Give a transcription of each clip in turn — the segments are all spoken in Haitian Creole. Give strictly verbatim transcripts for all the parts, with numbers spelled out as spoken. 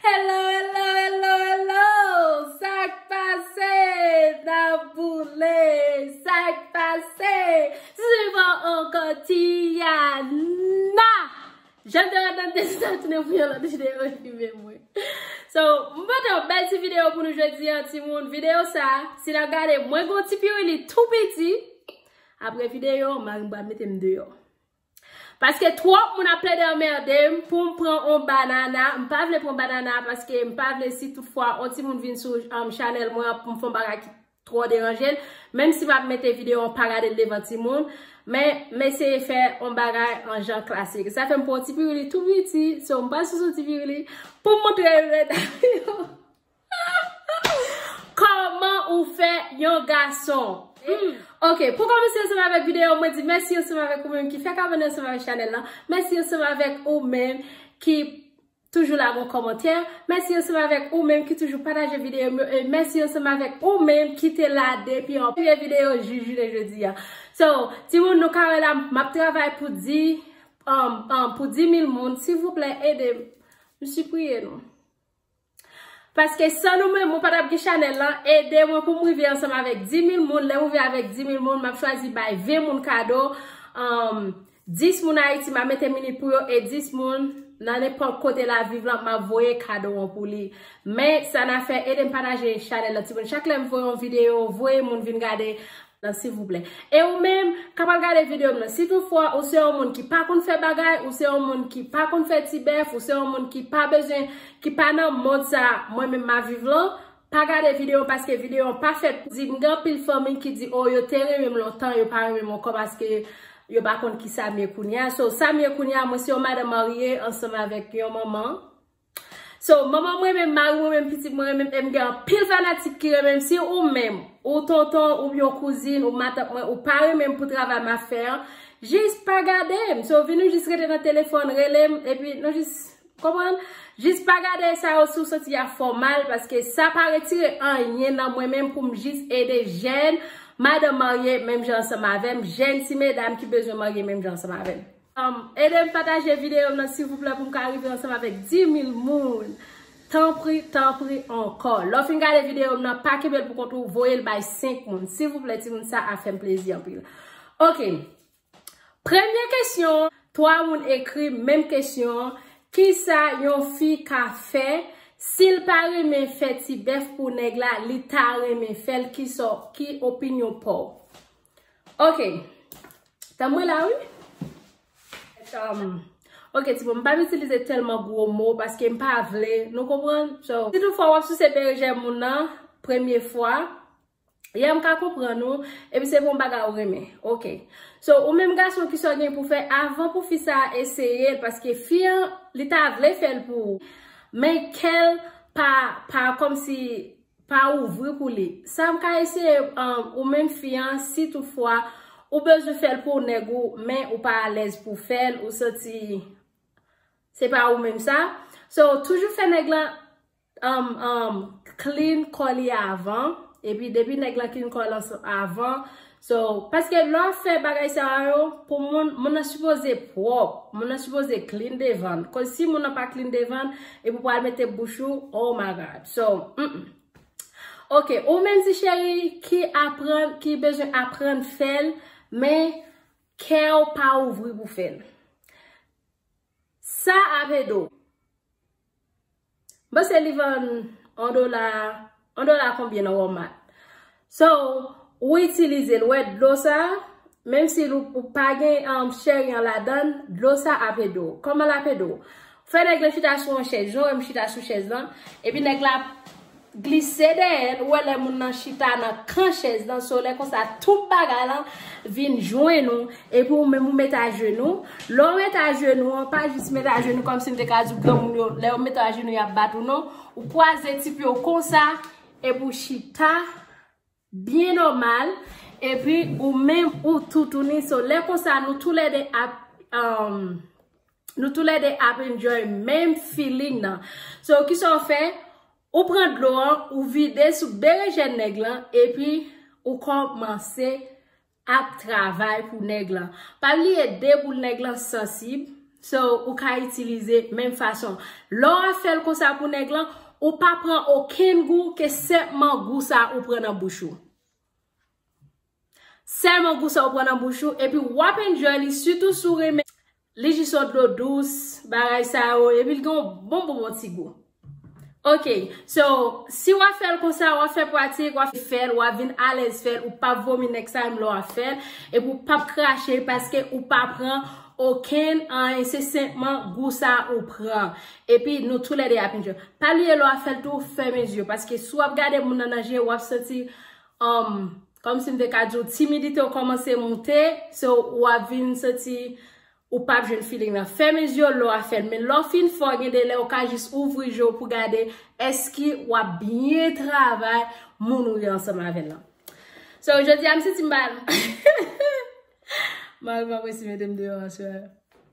Hello, hello, hello, hello! Sa k pase? N ap boule! Sa k pase? Swiv ankò Tiana! Jan de ret nan dezatounen pou yon lòt videyo epi men mwen. So, m pote yon bèl ti videyo pou nou jodi an, timoun. Videyo sa, si n ap gade, mwen gon ti piwili tou piti. Apre videyo, mari m pral mete m deyò. Paske twòp moun ap plede anmède m pou m pran yon banana. M pa vle pran banana paske m pa vle si toutfwa yon timoun vin sou um, chanèl mwen an pou m fè yon bagay ki twò deranje l. Menm si m ap mete videyo an, pa gade l devan timoun. Men, m eseye fè yon bagay an jan klasik. Sa fè m pran yon ti piwili tou piti. So, m pral sou yon ti piwili pou m montre l reta yo. Kòman ou fè yon gason? Hmm. Ok, pou kòmanse ansanm avèk videyo, mwen di mèsi ansanm avèk ou menm ki fèk abòne ansanm avèk chanèl lan. Mèsi ansanm avèk ou menm ki toujou la gon kòmantè. Mèsi ansanm avèk ou menm ki toujou pataje videyo m yo. E mèsi ansanm avèk ou menm ki te la depi an premye videyo jis jounen jodi a. So, timoun, nou ka wè la, m ap travay pou di, um, um, pou di mil moun. Silvouplè, ede m. M sipriye nou. Paske san nou menm, mwen pa t ap gen chanèl lan. Ede mwen pou m rive ansanm avèk dis mil moun. Lè m rive avèk dis mil moun, m ap chwazi bay ven moun kado. Um, dis moun Ayiti, m ap mete minit pou yo. E dis moun nan nenpòt kote la viv lan, m ap voye kado an pou li. Men, sa n a fè, ede m pataje chanèl lan, timoun. Chak lè m voye yon videyo, voye moun vin gade lan, silvouplè. E ou menm, k ap al gade videyo m nan, si toutfwa ou se yon moun ki pa konn fè bagay, ou se yon moun ki pa konn fè ti bèf, ou se yon moun ki pa bezwen, ki pa nan mond sa mwen menm m ap viv lan, pa gade videyo an paske videyo an pa fèt pou di m. Gen anpil fanmi ki di, o, yo te renmen m lontan, yo pa renmen m ankò paske yo pa konn ki sa m ye kounye a. So, sa m ye kounye a, mwen se yon madanm marye ansanm avèk yon manman. So, manman mwen renmen m, mari mwen renmen m, pitit mwen renmen m, e m gen anpil fanatik ki renmen m. Si ou menm, ou tonton, ou yon kouzin, ou matant mwen, ou pa renmen m pou travay m ap fè an, jis pa gade m. So, vin nou jis rete nan telefòn, rele m, epi nou jis, konprann? Jis pa gade sa yo si w santi y ap fè w mal, paske sa pa retire anyen nan mwen menm pou m jis ede jèn madanm marye menm jan ansanm avè m, jèn ti medam ki bezwen marye menm jan ansanm avè m. Um, ede m pataje videyo m nan, silvouplè, pou m ka rive ansanm avèk dis mil moun. Tanpri, tanpri ankò. Lè w fin gade videyo m nan, pa kenbe l pou kont ou, voye l bay senk moun. Silvouplè, timoun, sa ap fè m plezi anpil. Ok. Premye kesyon, twa moun ekri menm kesyon an. Kisa yon fi ka fè si l pa renmen fè ti bèf pou nèg la, li ta renmen fè l, ki sa, ki opinyon pa w? Ok. Tann mwen la, wi. Um, ok, timoun, m pa itilize tèlman gwo mo paske m pa vle, nou konprann? So, si toutfwa w ap souse berejèn moun nan, premye fwa, yè m ka konprann ou, epi se pou yon bagay ou renmen. Ok. So, ou menm gason, kisa w gen pou fè avan pou fi sa a eseye l, paske fi an, li ta vle fè l pou ou. Men kè l pa, pa kòmsi pa ouvri pou li. Sa m ka eseye, um, ou menm fi an, si toutfwa ou bezwen fè l pou nèg ou, men ou pa alèz pou fè l, ou santi se pa ou menm sa. So, toujou fè nèg lan, um, um, clean kò li avan. Epi depi nèg lan clean kò l ansanm avan. So, paske lè w ap fè bagay sa yo, pou moun, moun nan sipoze pwòp, moun nan sipoze clean devan. Koz si moun nan pa clean devan, epi w pral mete bouch ou, oh my God. So, mm, mm. Ok, ou menm ti cheri ki aprann, ki bezwen aprann fè l, men kè w pa ouvri pou fè l. Sa ap ede w. M panse li vann yon dola, yon dola konbyen nan Walmart. So, ou itilize l, ou wè dlo sa, menm si ou, ou pa gen, um, cheri an ladan l, dlo sa ap ede w. Kòman l ap ede w? Fè nèg la chita sou yon chèz, jan w wè m chita sou chèz lan, epi nèg la ap glise dèyè l, ou wè lè moun nan chita nan kan chèz lan, so lè konsa tout bagay lan vin jwenn ou, epi ou menm ou mete ajenou. Lè w mete ajenou an, pa jis mete ajenou kòmsi m te ka di w granmoun yo, lè yo mete ajenou y ap bat ou non, ou kwaze ti pye w konsa, epi w chita byen nòmal, epi ou menm ou toutouni, so lè konsa nou toulède ap, um, nou toulède ap enjoy menm feeling nan. So, kisa w fè? Ou pran dlo an, ou vide sou berejèn nèg lan, epi ou kòmanse ap travay pou nèg lan. Pa bliye de boul nèg lan sansib, So, ou ka itilize menm fason. Lè w ap fè l konsa pou nèg lan, ou pa pran okenn gou ke senpman gou sa ou pran nan bouch ou. Sèlman gou sa ou pran nan bouch ou, epi w ap enjoy li, sitou si w renmen. Li jis yon dlo dous, bagay sa yo, epi l gen yon bon, bon, bon ti gou. Ok, so, si w ap fè l konsa, w ap fè pratik, w ap fè l, w ap vin alèz fè l, ou p ap vomi next time lè w ap fè l, epi ou p ap krache paske ou pa pran okenn anyen, se senpman gou sa ou pran. Epi nou toulède ap enjoy. Pa bliye lè w ap fè l tou, fèmen zye w, paske si w ap gade moun nan nan je, w ap santi, um, kòmsi m te ka di w, timidite w kòmanse moute, so w ap vin santi ou p ap jwenn feeling nan. Fèmen zye w lè w ap fè l, men lè w fin fè w, gen de lè ou ka jis ouvri je w pou gade èske w ap byen travay moun ou ye ansanm avè l lan. So, jodi a, m santi m pa. Mari m ap resi mete m deyò aswè.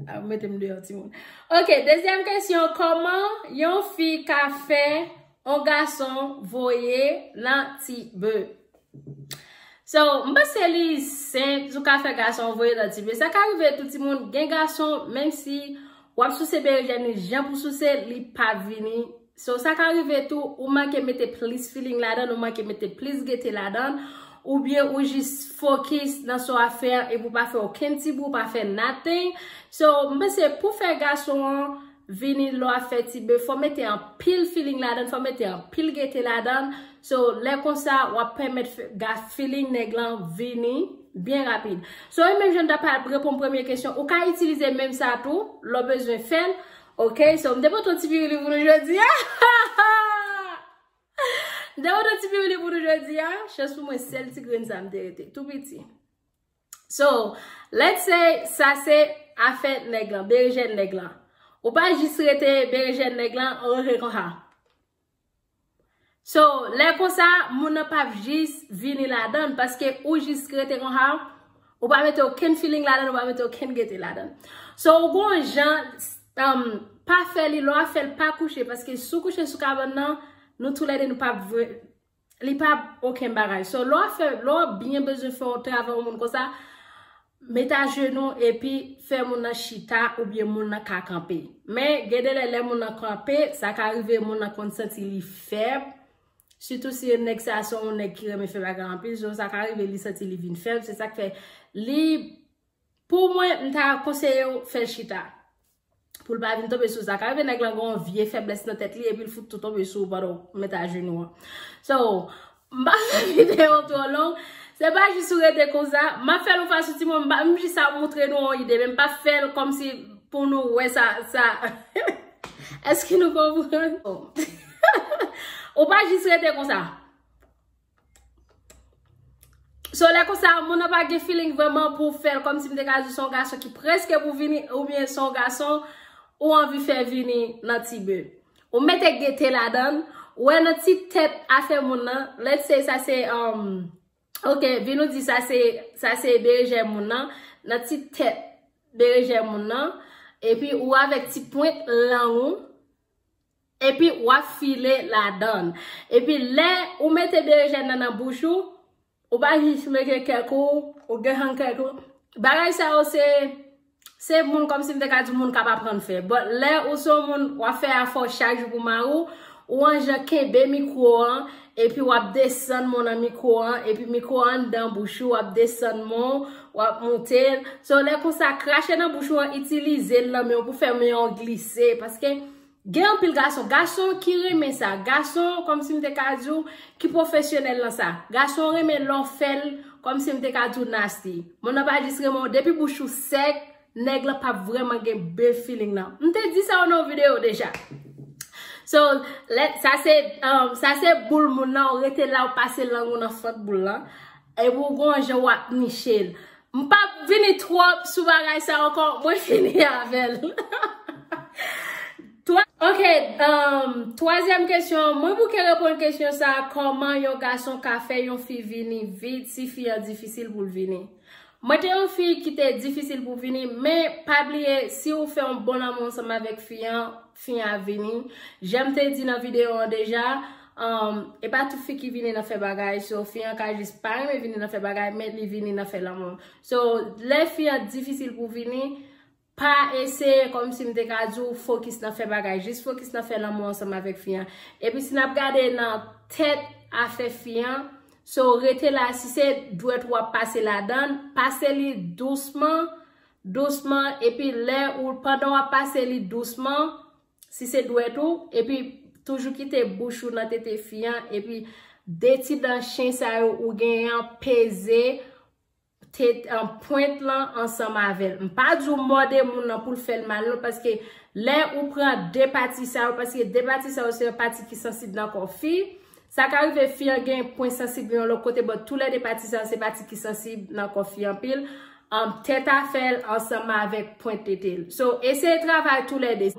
Ap mete m deyò, timoun. Ok, dezyèm kesyon, kòman yon fi ka fè yon gason voye nan ti be? So, m panse li senp, si w ka fè gason voye nan ti be. Sa ka rive tou, timoun, gen gason, menm si w ap souse berejèn li, jan pou souse, li p ap vini. So, sa ka rive tou, ou manke mete plis feeling ladan, ou manke mete plis gete ladan, oubyen ou jis fokis nan sa w ap fè an, epi ou pa fè okenn ti bri, ou pa fè nothing. So, m panse pou fè gason an vini lè w ap fè ti be, fò mete anpil feeling ladan, fò mete anpil gete ladan. So, lè konsa, w ap pèmèt fè, ga feeling nèg lan vini byen rapid. So, e menm jan m t ap reponn premye kesyon, ou ka itilize menm sa tou, lè w bezwen fè l. Ok, so, m te pote yon ti piwili pou nou jodi a. M te pote yon ti piwili pou nou jodi a. Chans pou mwen, sèl ti grenn sa m te rete. Tou piti. So, let's say, sa se afè nèg lan, berejèn nèg lan. Ou pa jis rete berejèn nèg lan, rete konsa. So, lè konsa, moun nan p ap jis vini ladan, paske ou jis rete konsa, ou pa mete okenn feeling ladan, ou pa mete okenn gete ladan. So, ou gon jan, um, pa fè li, lè w ap fè l, pa kouche, paske si w kouche sou kabann nan, nou toulède nou p ap vre, li pa okenn bagay. So, lè w ap fè, lè w ap byen bezwen fè yon travay yon moun konsa, met ajenou epi fè moun nan chita oubyen moun nan ka kanpe. Men, gen de lè, lè moun nan kanpe, sa ka rive moun nan konn santi li fèb. Sitou si nèg sa se yon nèg ki renmen fè bagay anpil, so sa ka rive li santi li vin fèb. Se sa k fè li, pou mwen, m ta konseye w fè l chita. Pou l pa vin tonbe sou sa. Ka rive nèg lan gen yon vye feblès nan tèt li, epi l fout tou tonbe sou ou pandan w met ajenou an. So, m pa fè videyo twò long. Se pa jis ou rete konsa. M ap fè l yon fason timoun, m pa, m jis ap montre nou yon ide, men m pa fè l kòmsi pou nou wè sa, sa. Èske nou konprann? Ou pa jis rete konsa. So, lè konsa, moun nan pa gen feeling vrèman pou fè l, kòmsi m te ka di se yon gason ki prèske pou vini, oubyen se yon gason ou anvi fè vini nan ti be. Ou mete gete ladan, ou wè nan ti tèt afè moun nan, let's say sa se, um, ok, vin nou di sa se, sa se berejè moun nan, nan ti tèt berejè moun nan, epi ou avèk ti pwent lang ou, epi w ap file ladan. Epi lè ou mete berejèn nan nan bouch ou, ou pa jis mete kèk ou, ou gentan kèk ou. Bagay sa yo se, se moun kòmsi m te ka di moun k ap aprann fè. But lè ou se yon moun, w ap fè afè w chak jou pou mari w, ou an jan kenbe mikwo an, epi w ap desann men w nan mikwo an, epi mikwo an anndan bouch ou, w ap desann men w, w ap moute l. So, lè konsa, krache nan bouch ou an, itilize l nan men w pou fè men w glise. Paske gen anpil gason, gason ki renmen sa, gason, kòmsi m te ka di w, ki pwofesyonèl nan sa. Gason renmen lè w fè l, kòmsi m te ka di w, nasty. Moun nan pa jis renmen w, depi bouch ou sèk, nèg lan p ap vrèman gen bèl feeling nan. M te di sa yo nan yon videyo deja. So, lè, sa se, um, sa se boul moun nan, ou rete la, ou pase lang ou nan fant boul lan. Epi ou gon jan w ap niche l. M p ap vini twòp sou bagay sa ankò, mwen fini avè l. Twa-, ok, um, twazyèm kesyon, mwen bouke reponn kesyon sa, kòman yon gason ka fè yon fi vini vit si fi an difisil pou l vini? Mwen te yon fi ki te difisil pou vini, men pa bliye, si ou fè yon bon lanmou ansanm avèk fi an, fi an ap vini. Jan m te di nan videyo an deja, um, e pa tout fi ki vini nan fè bagay, so fi an ka jis pa renmen vini nan fè bagay, men li vini nan fè lanmou. So, lè fi an difisil pou vini, pa eseye kòmsi m te ka di w fokis nan fè bagay. Jis fokis nan fè lanmou ansanm avèk fi an. Epi si n ap gade nan tèt afè fi an, so rete la, si se dwèt ou ap pase ladan l, pase li dousman, dousman, epi lè ou, pandan w ap pase li dousman, si se dwèt ou, epi toujou kite bouch ou nan tete fi an, epi de ti dan chen sa yo ou genyen an peze te, an, pwent lan ansanm avè l. M pa di w mòde moun nan pou l fè l mal non, paske lè ou pran de pati sa yo, paske de pati sa yo se yon pati ki sansib nan kò fi, sa ka rive fi an gen pwen sansib yon lòt kote, but toulède pati sa yo se pati ki sansib nan kò fi anpil. Um, tèt afè l ansanm avèk pwent tete l. So, eseye travay toulède.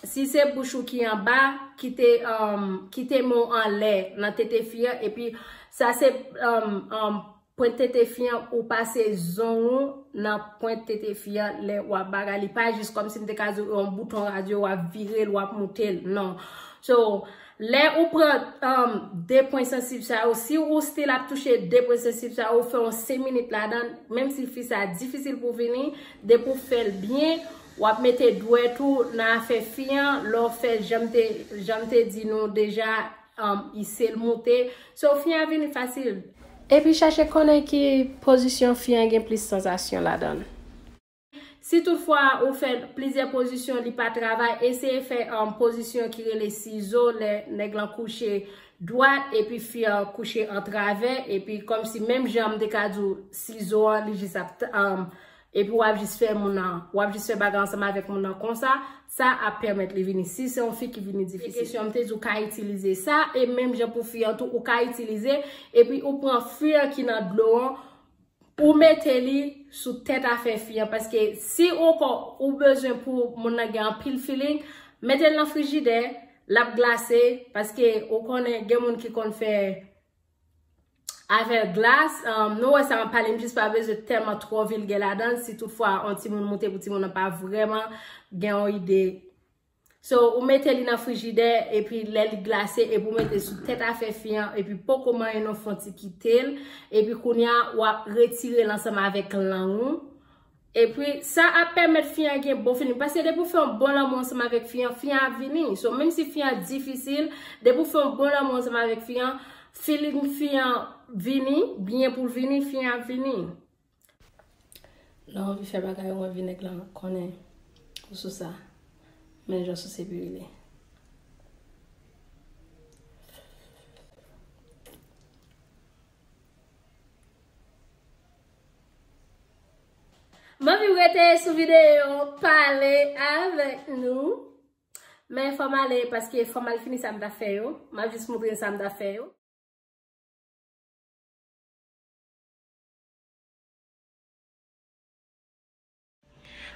Si se bouch ou ki anba, kite, um, kite men w anlè nan tete fi an, epi sa se, um, um, pwent tete fi an, ou pase zong ou nan pwent tete fi an lè w ap bagay li. Pa jis kòmsi m te ka di w yon bouton radyo, w ap vire l, w ap moute l. Non. So, lè ou pran, um, de pwen sansib sa yo, si ou still ap touche de pwen sansib sa yo, ou fè yon senk minit ladan, menm si fi sa difisil pou vini, depi w fè l byen, w ap mete dwèt ou nan afè fi an, lè w fè l, jan m te, jan m te di nou deja, um, ise l moute. So, fi an vini fasil. Epi chache konnen ki pozisyon fi an gen plis sansasyon ladan l. Si toutfwa ou fè plizyè pozisyon, li pa travay, eseye fè, um, pozisyon ki rele sizo, lè nèg lan kouche dwat, epi fi an kouche antravè, epi kòmsi menm jan m te ka di w sizo an, li jis ap t-, um, epi w ap jis fè moun nan, w ap jis fè bagay ansanm avèk moun nan konsa, sa ap pèmèt li vini. Si se yon fi ki vini difisil. Kesyon, m te di w ka itilize sa, e menm jan pou fi an tou, ou ka itilize, epi ou pran fwi an ki nan dlo an, ou mete li sou tèt afè fi an, paske si ou ko-, ou bezwen pou moun nan gen anpil feeling, mete l nan frijidè, l ap glase, paske ou konnen gen moun ki konn fè avè glas, um, nou wè sa m ap pale, m jis pa bezwen tèlman twò vilgè ladan l, si toutfwa yon timoun moute pou timoun nan pa vrèman gen yon ide. So, ou mete li nan frijidè, epi lè li glase, epi ou mete sou tèt afè fi an, epi poko manyen non fon ti kite l, epi kounye a, w ap retire l ansanm avèk lang ou. Epi, sa ap pèmèt fi an gen bon feeling. Paske depi w fè yon bon lanmou ansanm avèk fi an, fi an ap vini. So, menm si fi an difisil, depi w fè yon bon lanmou ansanm avèk fi an, feeling fi an vini, byen pou l vini, fi an ap vini. Lè w anvi fè bagay, ou anvi nèg lan konnen ou sou sa. Men jan souse pi rele. M anvi w rete sou videyo, pale avèk nou. Men fò m ale, paske fò m al fini sa m t ap fè yo. M ap jis montre sa m t ap fè yo.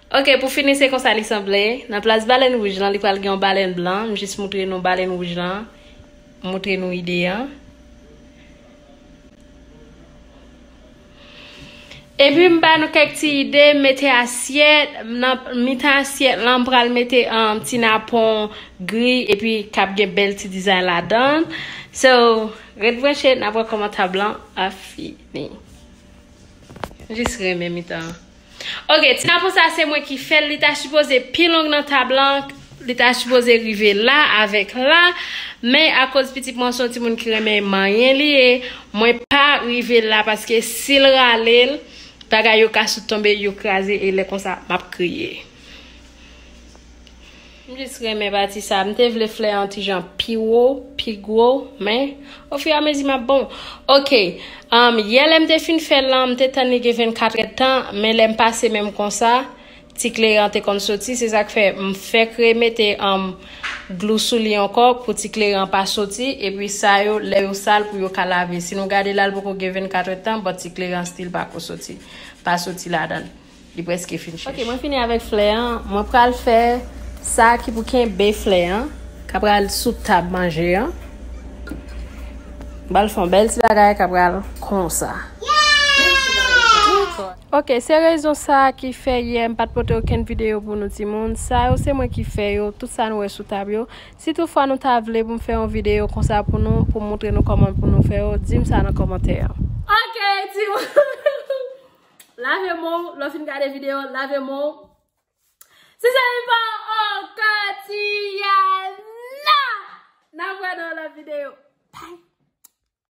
Ok, pou fini, se konsa li sanble. Nan plas balèn wouj lan, li pral gen yon balèn blan. M jis montre nou balèn wouj lan. Montre nou ide an. Epi m ba nou kèk ti ide, m mete asyèt, nan mitan asyèt lan, m pral mete, um, ti napon gri, epi k ap gen bèl ti dizay ladan l. So, ret branche, n ap wè kòman tab lan ap fini. Jis renmen mitan an. Ok, ti napon sa se mwen ki fè l, li ta sipoze pi long nan tab lan, li ta sipoze rive la avèk la, men akoz pitit mwen se yon timoun ki renmen manyen li ye, mwen pa rive la paske si l rale l, bagay yo ka sot tonbe, yo kraze e lè konsa m ap kriye. M jis renmen pati sa. M te vle flè an ti jan pi wo, pi gwo, men ofiramezi m ap bon. Ok. Um, yè lè m te fin fè l lan, m te tann li gen vennkat èdtan, men lè m pase men m konsa, ti kleren an te konn soti. Se sa k fè m fèk remete, um, glou sou li ankò pou ti kleren an pa soti. Epi sa yo, lè yo sal pou yo ka lave. Si nou gade la, l poko gen vennkat èdtan, but ti kleren an still pa ko soti. Pa soti ladan l. Li prèske fin chèch. Ok, mwen fini avèk flè an. Mwen pral fè sa ki pou kenbe flè an, k ap pral sou tab manje an. M pral fè yon bèl ti bagay k ap pral konsa. Ok, se rezon sa ki fè yè m pa t pote okenn videyo pou nou timoun. Sa yo se mwen ki fè yo, tout sa nou wè sou tab yo. Si toutfwa nou ta vle pou m fè yon videyo konsa pou nou, pou m montre nou kòman pou nou fè yo, di m sa nan kòmantè an. Ok, timoun. Lave men w, lè w fin gade videyo, lave men w. Ti zanmi pa w, oh, Katiana! N a wè nan lòt videyo.